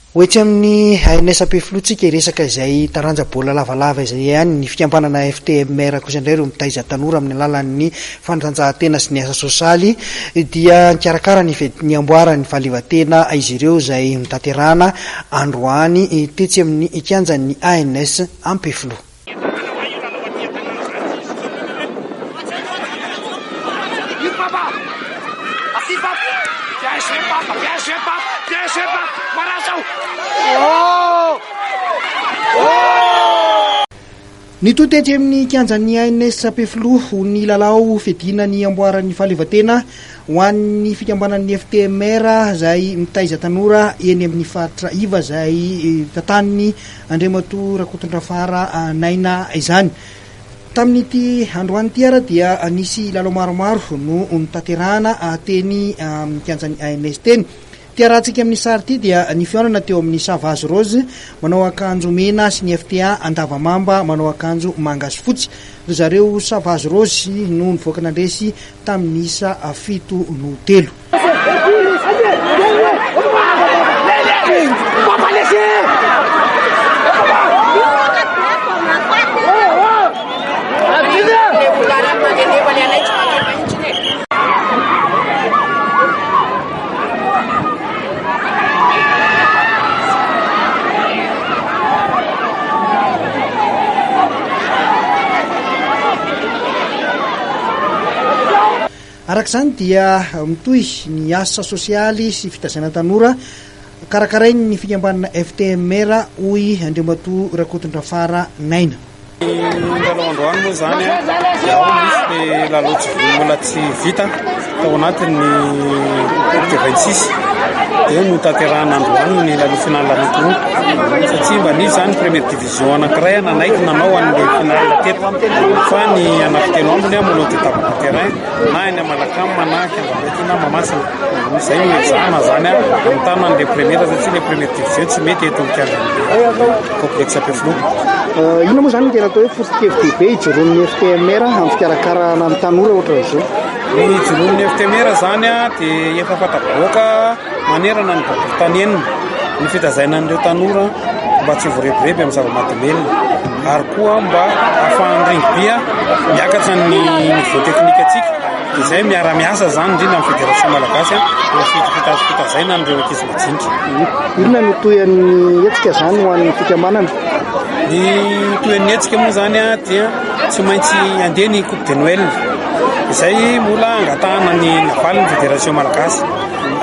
Ho etsy amin'ny ANS Ampefiloha tsika hiresaka izay taranja baolina lavalava izay ihany. Ny fikambanana FTMR kosa indray ireo mitaiza tanora amin'ny alalan'ny fanatanjahantena sy ny asa sosialy dia nikarakara ny ny amboaran'ny fahaleovantena izy ireo izay notanterahana androany tetsy amin'ny kianjan'ny ANS Ampefiloha. Nitohy tetsy amin'ny kianjan'ny ANS Ampefiloha ny lalao fiadiana ny amboaran'ny fahaleovantena ho an'ny fikambanan'ny FTMR izay mitaiza tanora eny amin'ny faritra iva izay tantanin'ny Andriamatoa Rakotondrafara Naina izany. Tamin'ity androany ity ara dia nisy lalao maromaro no notanterahana teny amin'ny kianjan'ny ANS teny. Ity arahantsika amin'ny sary ity dia ny fihaonana teo amin'ny Savage Rose manao akanjo mena sy ny FTA Andavamamba manao akanjo manga sy fotsy. Ry zareo Savage Rose no nivoaka nandresy tamin'ny isa 7 no 3. Araka izany dia mitohy ny asa sosialy sy fitaizana tanora karakarain'ny fikambanana FTMR, hoy Andriamatoa Rakotondrafara Naina. Ny lalao androany moa izany dia ao misy ny lalao tsy mbola tsy vita tao anatin'ny coupe de 26 dia notanterahina androany ny lalao finale anankiroa satria mba nisy izany première division anankiray nanaiky nanao an'ilay finale teto fa ny anankitelo ambiny mbola dia tapaka terrain na eny Malakam na Kianjambaty na Mahamasina. Izay no ezahana izany hamitana an'ilay première satria ilay première division tsy mety eto amin'ny kianjan'ny complexe Ampefiloha. Inona moa izany no tena atao hoe foto-kevi-dehibe ijoroan'ny FTMR amin'ny fikarakarana ny tanora ohatran'izao? Ny ijoroan'ny FTMR izany dia efa fanta-bahoaka manerana ny boriborintany enina ny fitazaina an'ireo tanora mba tsy ho voarebireby amin'ny zava-mahadomelina ary koa mba ahafahan'ny rugby miakatra ny niveau technique antsika. Dia izay miara-miasa izany indrindra amin'ny fédération malagasy amin'ny fitazaina an'ireo ankizy majinika. Inona no tohin'ny hetsika izany ho an'ny fikambanana? Ny tohin'ny hetsika moa izany dia tsy maintsy handeha ny coupe de Noël izay mbola angatahana ny navalin'ny fédération malagasy.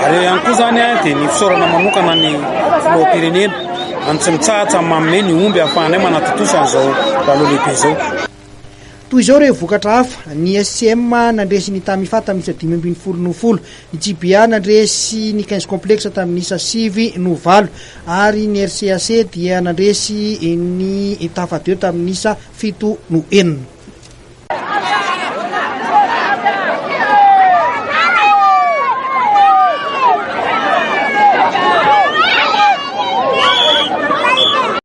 Ary eo ihany koa izany dia ny fisaorana manokana ny filoham-pirenena any tsy mitsahatra manome ny omby ahafahanay manatontosa an'izao lalao lehibe izao. Toy izao ireo vokatra hafa, ny SCM nandresy ny Tamifa tamin'ny isa 15 no 10, ny JBA nandresy ny Quinze Complexe tamin'ny isa 9 no 8 ary ny RCAC dia nandresy ny Tafa Deux tamin'ny isa 7 no 6.